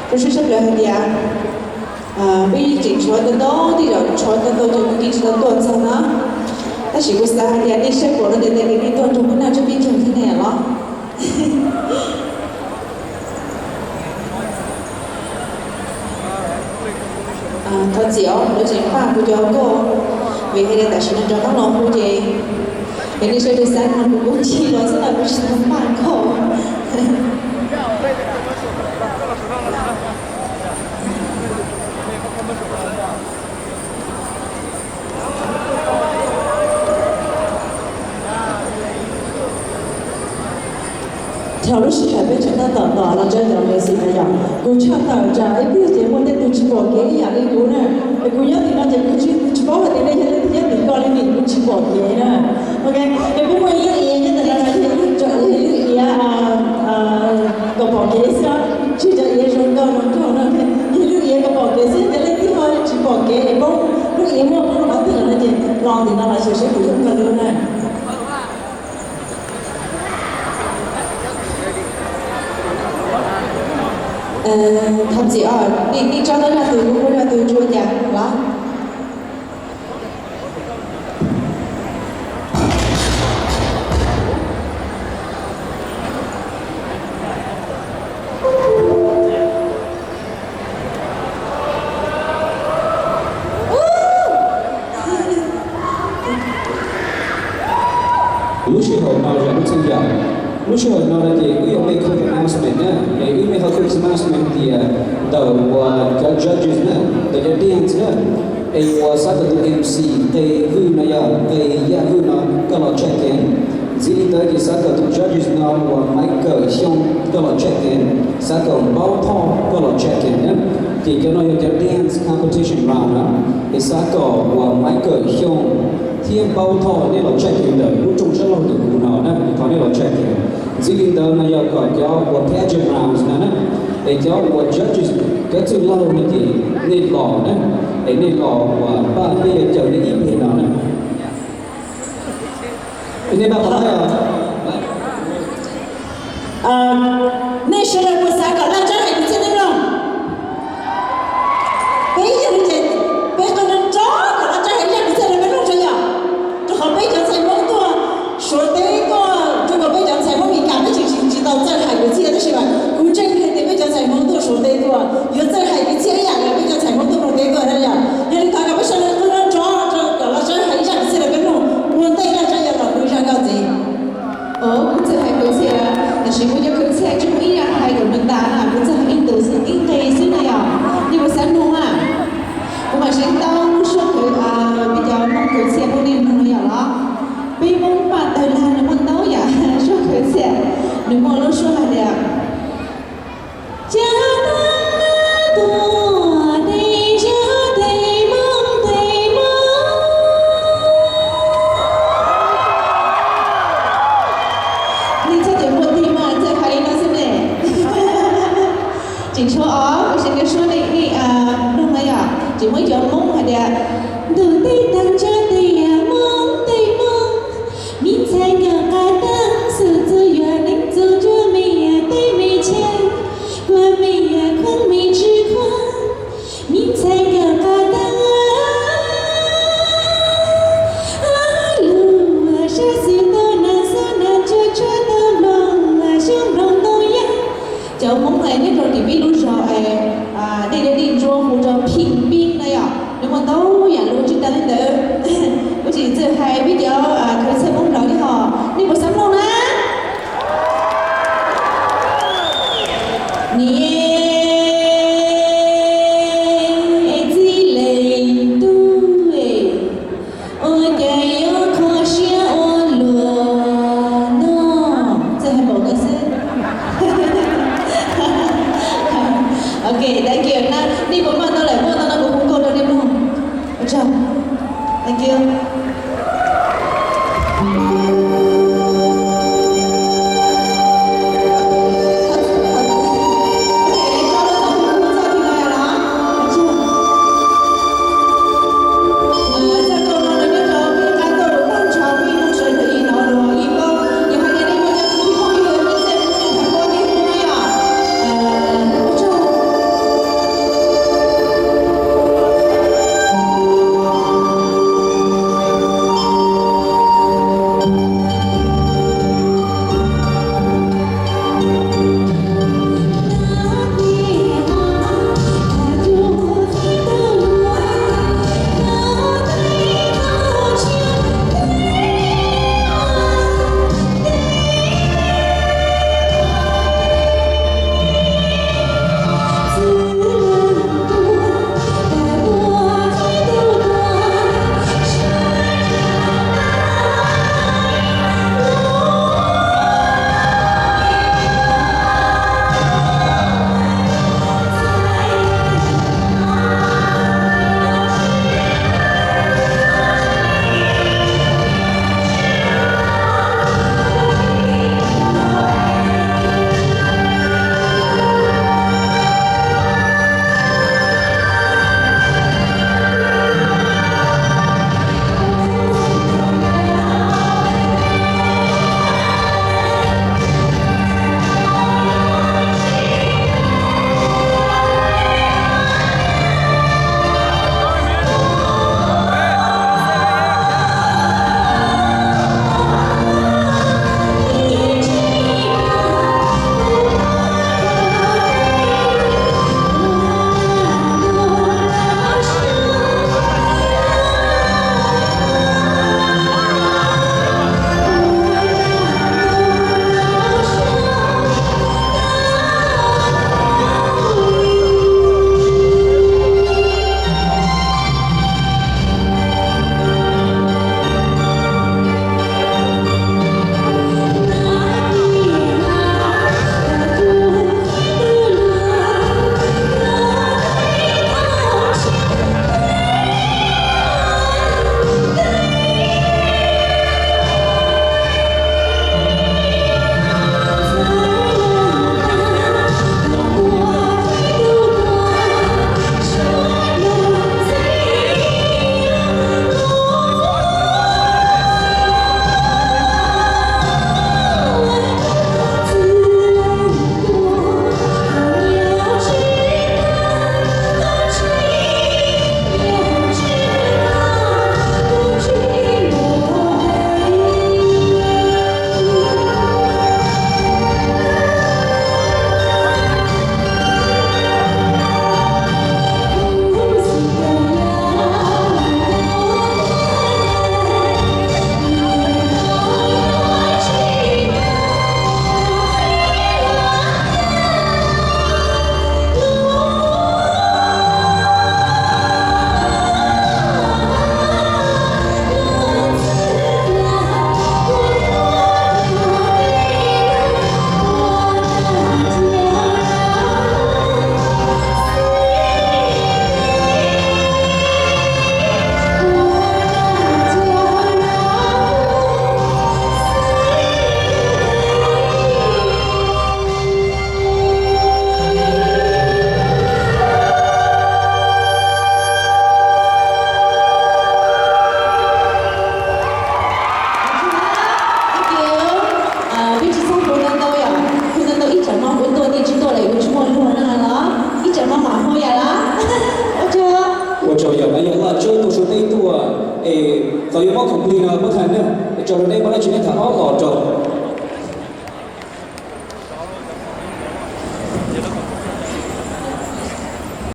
Kuv sib sab plaws hais tias peb yeej tseem tshuav tau ntau, tej zaum tshuav tau ntau ces kuv yeej tsis tau tuaj txog na. Tab sis kuv xav hais tias nej saib pom no ces tej zaum nej tuaj nrog peb noj tsib peb caug thiab ne los. Thov txim os, lawv tseem npaj kuv cov nkauj, vim hais tias tam sim no rov qab los hu ces, ces nej sawv daws xav mloog kuv ncig los xwb los kuv tsis tau npaj nkauj. Thaum lub sij hawm peb tseem tab tom tos los tso cov music na yom, kuv tshaj tawm tsam ib pliag ces muaj tej tus tsis pom kev ib yam li kuv na. Es kuv nyob tim no ces kuv tsis, kuv tsis paub hais tias nej yog leej twg nyob tim ko li vim kuv tsis pom kev na. Ok, es peb muaj ib lub iav nyob ntawm no, yog ib lub iav kom pom kev xwb, tsis cov iav zoo nkauj zoo nkauj no, yog ib lub iav kom pom kev xwb, ces leej twg ho tsis pom kev es paub lub iav muaj qhov twg no ces los tim no los xyuas seb puas yog koj lub na. Thov txim os, nej tso tau zaj twg, kuv hu zaj twg tsis ua cas los. Lub sij hawm no yog lub txheej yam, lub sij hawm no ces wb yuav make quick announcement na, es wb make quick announcement tias ntawm uas cov judges na, ntawm cov dance na, es uas xav kom tus M C nqe vwj no yog nqe yaj vwj no koj los check in. Ntxiv li ntawd ces xav kom tus judges no uas Maiv Kawm Xyooj koj los check in, xav kom Npaub Thoj koj los check in na. Ces cov no yog cov dance competition round na, es xav kom uas Maiv Kawm Xyooj thiab Npaub Thoj nej los check in ntawm lub rooj sab laug ntawm kuv no na, thov nej los check in. Ntxiv li ntawd no yog kom cov uas pageant rounds no na, es cov uas judges cov txwj laug no ces nej los na, es nej los uas npaj peb yuav caw nej ib pliag no na. Nej npaj qhov no os. Nej sawv daws puas xav kom Laj Tsawb hais kwv txhiaj nej mloog? Peb yog li ces peb qw nrov nrov kom Laj Tsawb hais zaj kwv txhiaj rau peb mloog tso yom. Rau qhov peb cov ntxhais Hmoob tuaj Suav teb tuaj, rau qhov peb cov ntxhais Hmoob Mes Kas peb tseem tsis tau txawj hais kwv txhiaj tab sis mas kuv ntseeg hais tias peb cov ntxhais Hmoob tuaj Suav teb tuaj yuav txawj hais kwv txhiaj ib yam li peb cov ntxhais Hmoob tuaj Nplog teb tuaj na yom. Yog li ntawd kom peb sawv daws qw nrov nrov kom Laj Tsawb hais zaj kwv txhiaj rau peb mloog, ua ntej Laj Tsawb yuav los qw zaj nkauj ntxiv. Kuv txawj hais kwv txhiaj, tab sis kuv cov kwv txhiaj tsis muaj ib zaj hais kom nws tas na, kuv txawj hais ib ntus xwb, ib nqe xwb na yom. Nej puas xav mloog na? Kuv mam sib tau suab kwv, peb cov Hmoob kwv txhiaj pub nej mloog no yom los. Peb Hmoob paj tawg lag nws muaj ntau yam suab kwv txhiaj, nws muaj lub suab hais tias, Cov Hmoob tuaj deb zog deb Hmoob deb Hmoob. Nej txhob cem kuv tiag mas, txawm hais li no xwb ne. Tseem tshuav os, kuv sawv daws suab nej mloog na yom. Ces muaj ib cov Hmoob hais tias, Ntuj tej tag ntsa tej Hmoob tej Hmoob, me ntxhais nkawd qab tag xwm txwv yuav neeg txuj cuag me tej me chej, kuag me khuab me tsis khuab, me ntxhais nkawd qab tag lug sab xwm tau nas xab nas tsuag tsuag tau nploos xyoob nploos ntoo yaj. Cov Hmoob nyob rau tim peb lub zos, dej dej dej ntsuab hu rau Phim Pib na yom, nws muaj ntau yam lus tsis tas li ntawd. Kuv tseem txawj hais peb cov kwv txhiaj Hmoob nplog thiab hos, nej puas xav mloog na? Niam txiv leej tub, ua cas yuav kho siab ua luaj no. Txawj hais npaum no xwb. Ok, thank you na. Nej puas maj tau lawm, maj tau no kuv hu nkauj rau nej mloog. Ua tsaug. Thank you. Yuav muab khoom plig no muab tham nej, tso rau nej, muab dab tsi nej tham ob los rau.